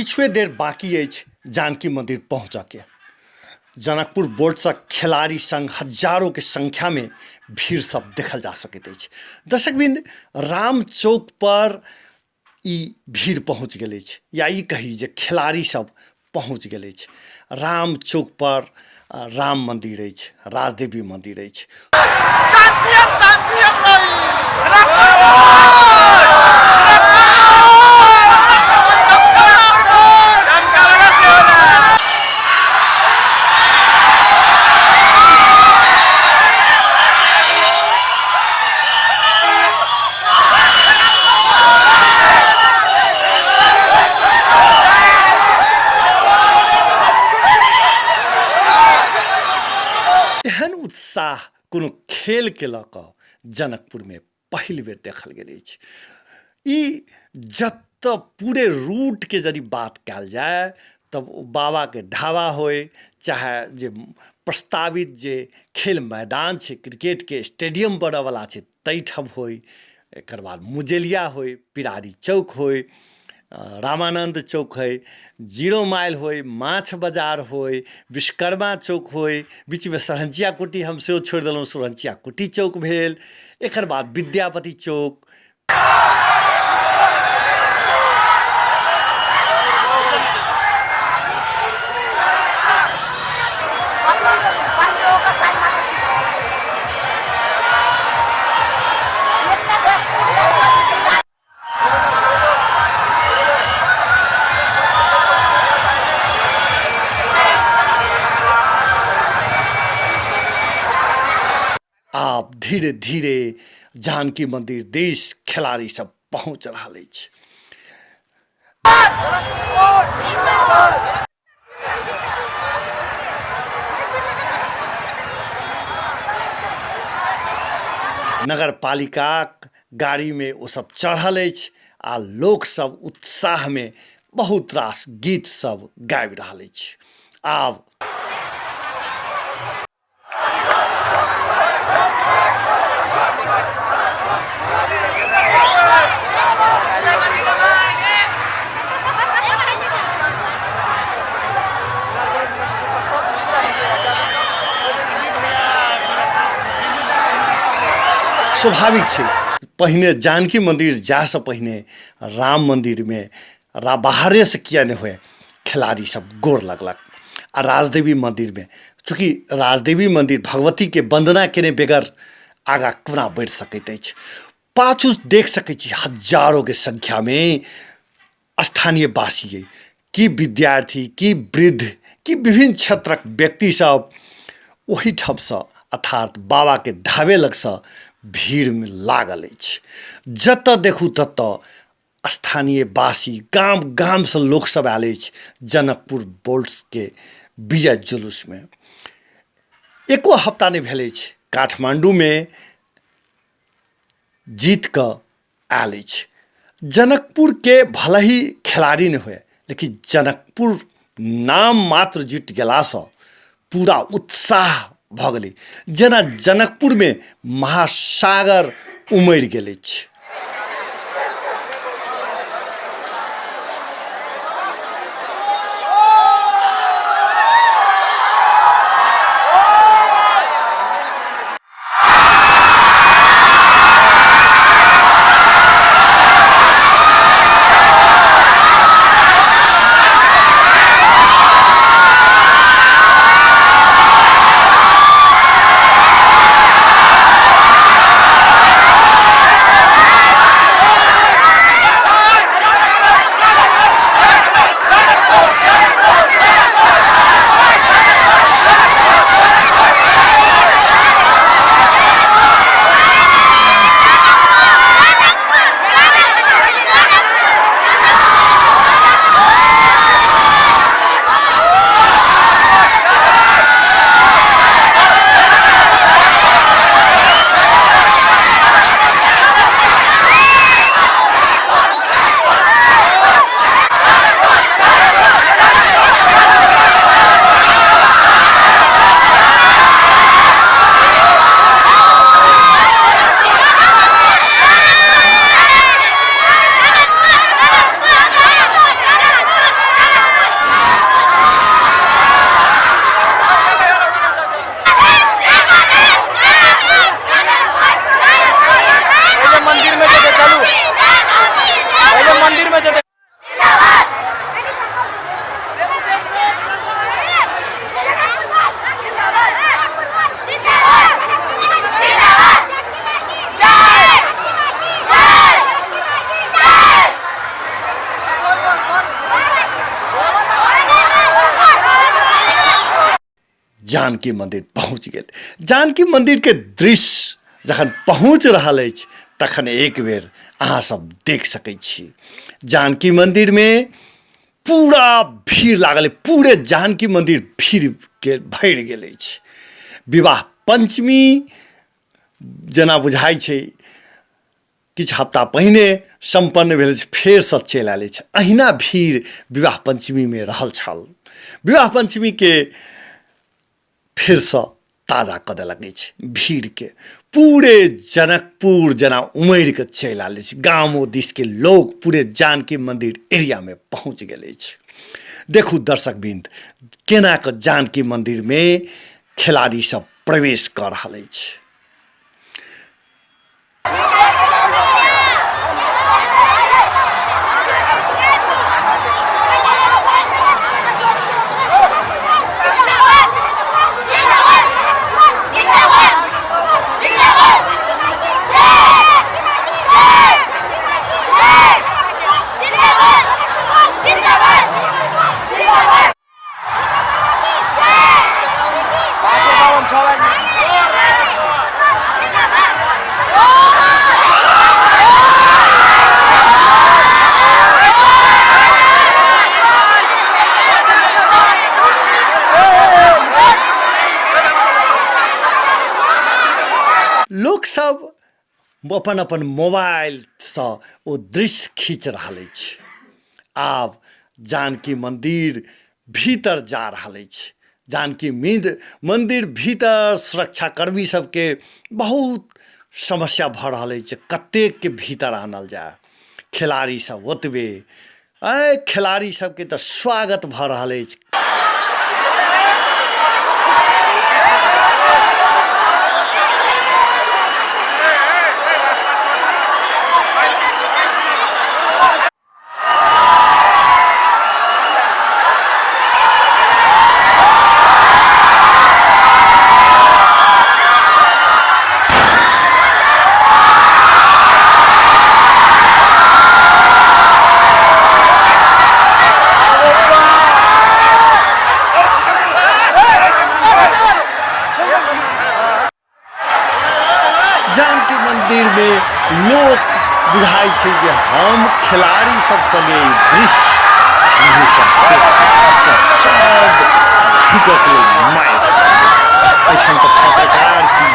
किछुए देर बाकी अछि जानकी मंदिर पहुँचऽके। जनकपुर बोर्डसँ खेलाड़ी संग हजारोके संख्यामे भीड़ सब देखल जा सकैत अछि। दर्शकवृन्द, राम चौक पर ई भीड़ पहुँच गेल अछि, या ई कही जे खिलाड़ी सब पहुँच गेल अछि। राम चौक पर राम मंदिर अछि, राजदेवी मंदिर अछि। चैंपियन चैंपियन रही। एहन उत्साह कोनो खेलके लऽ कऽ जनकपुरमे पहिल बेर देखल गेल अछि। ई जतऽ पूरे रूटके यदि बात कयल जाय तब ओ बाबाके ढाबा होइ, चाहे जे प्रस्तावित जे खेल मैदान छै, क्रिकेटके स्टेडियम बनऽवला छै ताहिठाम होइ, एकर बाद मुजेलिया होइ, पिरारी चौक होइ, रामानन्द चौक होइ, जीरो माइल होइ, माछ बाजार होइ, विश्वकर्मा चौक होइ, बीचमे सरहञ्चिया कुटी हम सेहो छोड़ि देलहुँ, सरहञ्चिया कुटी चौक भेल, एकर बाद विद्यापति चौक। आब धीरे धीरे जानकी मंदिर दिस खिलाड़ी सब पहुंच रहल अछि। नगर पालिकाक गाड़ीमे ओ सब चढ़ल अछि आ लोक सब उत्साहमे बहुत रास गीत सब गाबि रहल अछि। आब स्वाभाविक छै, पहिने जानकी मंदिर जायसँ पहिने राम मंदिरमे बाहरेसँ किए नहि हुए खिलाड़ी सब गोर लगलक। आ राजदेवी मंदिरमे चूँकि राजदेवी मंदिर भगवतीके वन्दना केने बगैर आगाँ कोना बढ़ि सकैत अछि। पाछू देख सकै छी हजारोके संख्यामे स्थानीय वासी अइ, की विद्यार्थी, की वृद्ध, की विभिन्न क्षेत्रक व्यक्ति सब ओहिठामसँ अर्थात बाबाके ढाबे लगसँ भीड़मे लागल अछि। जतऽ देखू ततऽ स्थानीय वासी गाम गामसँ लोकसभ आयल अछि जनकपुर बोल्ट्सके विजय जुलूसमे। एको हफ्ता नहि भेल अछि काठमाण्डूमे जीत कऽ आयल अछि। जनकपुरके भले ही खिलाड़ी नहि हुए, लेकिन जनकपुर नाम मात्र जुटि गेलासँ पूरा उत्साह भऽ गेलै, जेना जनकपुरमे महासागर उमड़ि गेल अछि। जानकी मन्दिर पहुँच गेल। जानकी मन्दिरके दृश्य जखन पहुँच रहल अछि तखन एक बेर अहाँ सब देख सकै छी। जानकी मन्दिरमे पूरा भीड़ लागल अछि, पूरे जानकी मन्दिर भीड़के भरि गेल अछि। विवाह पञ्चमी जेना बुझाइ छै किछु हफ्ता पहिने सम्पन्न भेल अछि, फेरसँ चलि आयल अछि। अहिना भीड़ विवाह पञ्चमीमे रहल छल। विवाह पञ्चमीके फेरसँ ताजा कऽ देलक अछि भीड़के। पूरे जनकपुर जेना उमड़ि कऽ चलि आयल अछि। गामो दिसके लोक पूरे जानकी मन्दिर एरियामे पहुँच गेल अछि। देखू दर्शक बिन्द केना कऽ जानकी मन्दिरमे खेलाड़ी सब प्रवेश कऽ रहल अछि। लोक सब अपन अपन मोबाइलसँ ओ दृश्य खींच रहल अछि। आब जानकी मन्दिर भीतर जा रहल अछि। जानकी मन्दिर भीतर सुरक्षाकर्मी सबके बहुत समस्या भऽ रहल अछि कतेकके भीतर आनल जाय। खेलाड़ी सब ओतबे अइ खेलाड़ी सबके तऽ स्वागत भऽ रहल अछि। जानकी मंदिर में लोक बुझाइ छै जे हम खिलाड़ी सब संगे ई दृश्य सब झुकक मारि एहिठाम तऽ पत्रकार की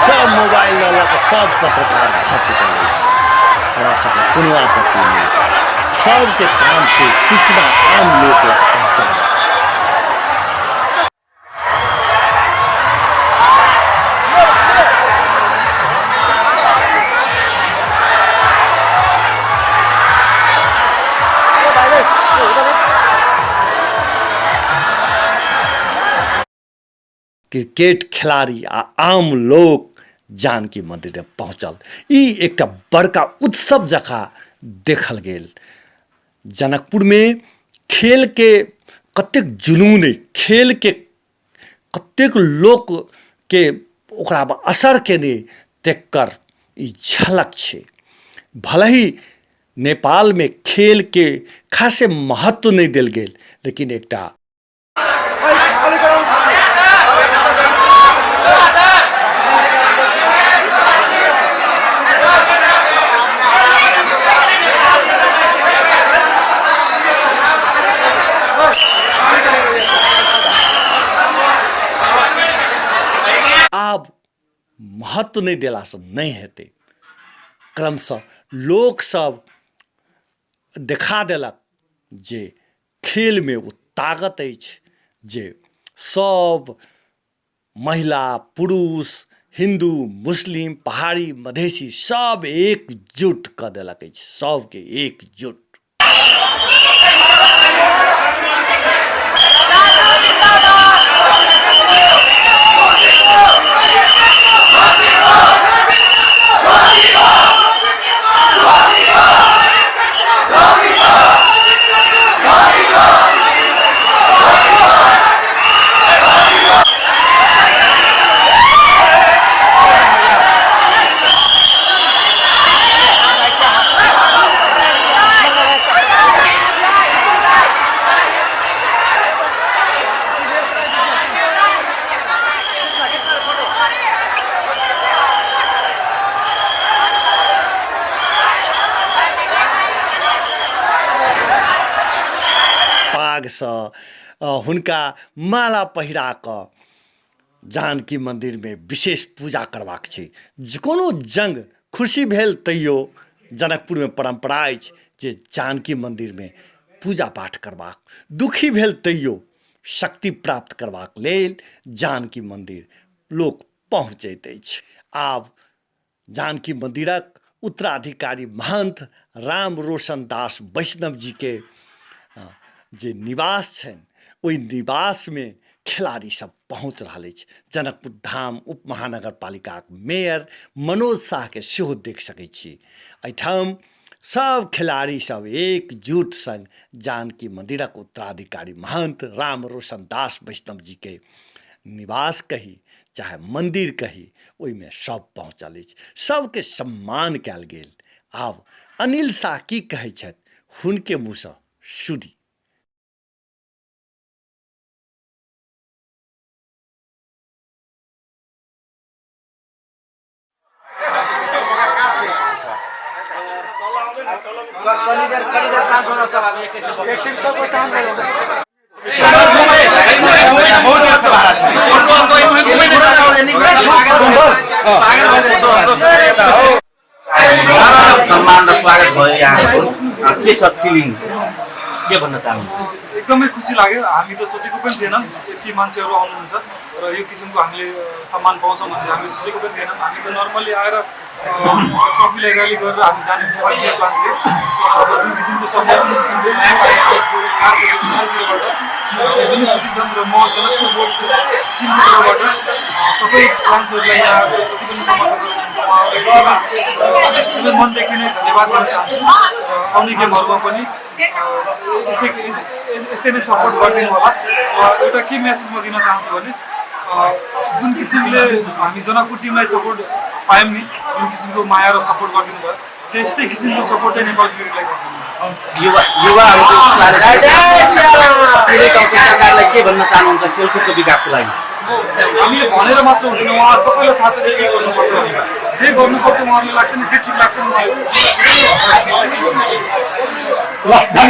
सब मोबाइल लऽ लऽ कऽ सब पत्रकार भऽ चुकल अछि। हमरा सबके कोनो आपत्ति नहि, सबके काम छै सूचना आम लोक लग पहुँचाबऽ। क्रिकेट खिलाड़ी आ आम लोक जानकी मन्दिर पहुँचल। ई एकटा बड़का उत्सव जकाँ देखल गेल। जनकपुरमे खेलके कतेक जुनून अइ, खेलके कतेक लोकके ओकरापर असर केने तकर ई झलक छै। भले ही नेपालमे खेलके खासे महत्व नहि देल गेल, लेकिन एकटा आब महत्व नहि देलासँ नहि हेतै। क्रमशः लोकसभ देखा देलक जे खेलमे ओ ताकत अछि जे सब महिला पुरुष हिन्दू मुस्लिम पहाड़ी मधेसी सब एकजुट कऽ देलक अछि, सबके एकजुट। फूलसँ हुनका माला पहिरा कऽ जानकी मन्दिरमे विशेष पूजा करबाक छै। कोनो जङ्ग खुशी भेल तैयो जनकपुरमे परम्परा अछि जे जानकी मन्दिरमे पूजा पाठ करबाक, दुखी भेल तैयो शक्ति प्राप्त करबाक लेल जानकी मन्दिर लोक पहुँचैत अछि। आब जानकी मन्दिरक उत्तराधिकारी महन्थ राम रोशन दास वैष्णव जीके जे निवास छनि ओहि निवासमे खेलाड़ी सब पहुँच रहल अछि। जनकपुर धाम उप महानगरपालिकाक मेयर मनोज साहके सेहो देख सकै छी। एहिठाम सब खेलाड़ी सब एकजुट संग जानकी मन्दिरक उत्तराधिकारी महन्थ राम रोशन दास वैष्णव जीके निवास कही चाहे मन्दिर कही ओहिमे सब पहुँचल अछि। सबके सम्मान कयल गेल। आब अनिल साह की कहै छथि हुनके मुँहसँ सुनी। एकछिन सबको शान्त हो जाऊ। सम्मान र स्वागत भयो यहाँको, के छ फिलिङ, के भन्न चाहनुहुन्छ? एकदमै खुसी लाग्यो। हामी त सोचेको पनि थिएनौँ यति मान्छेहरू आउनुहुन्छ र यो किसिमको हामीले सम्मान पाउँछौँ भनेर हामीले सोचेको पनि थिएनौँ। हामी त नर्मल्ली आएर ट्रफीलाई र्याली गरेर हामी जाने प्लान थियो। अब जुन किसिमको सपोर्ट, जुन किसिमको माया पाएको चारतिरबाट एकदमै खुसी छौँ र म जनकपुर बोर्ड टिमको तर्फबाट सबै फ्यान्सहरूलाई, यहाँ जति पनि समर्थकहरू हुनुहुन्छ उहाँहरूलाई मनदेखि नै धन्यवाद दिन चाहन्छु। आउने गेमहरूमा पनि यस्तै नै सपोर्ट गरिदिनु होला। र एउटा के मेसेज म दिन चाहन्छु भने जुन किसिमले हामी जनकपुर टिमलाई सपोर्ट पायौँ नि, जुन किसिमको माया र सपोर्ट गरिदिनु भयो, त्यस्तै किसिमको सपोर्ट चाहिँ नेपाल क्रिकेटलाई गरिदिनु। युवाहरूको सरकारलाई के भन्न चाहनुहुन्छ खेलकुदको विकासको लागि? हामीले भनेर मात्र हुँदैन, उहाँ सबैलाई थाहा छ के गर्नुपर्छ भनेर। जे गर्नुपर्छ उहाँहरूलाई लाग्छ नि, जे ठिक लाग्छ उहाँहरूलाई।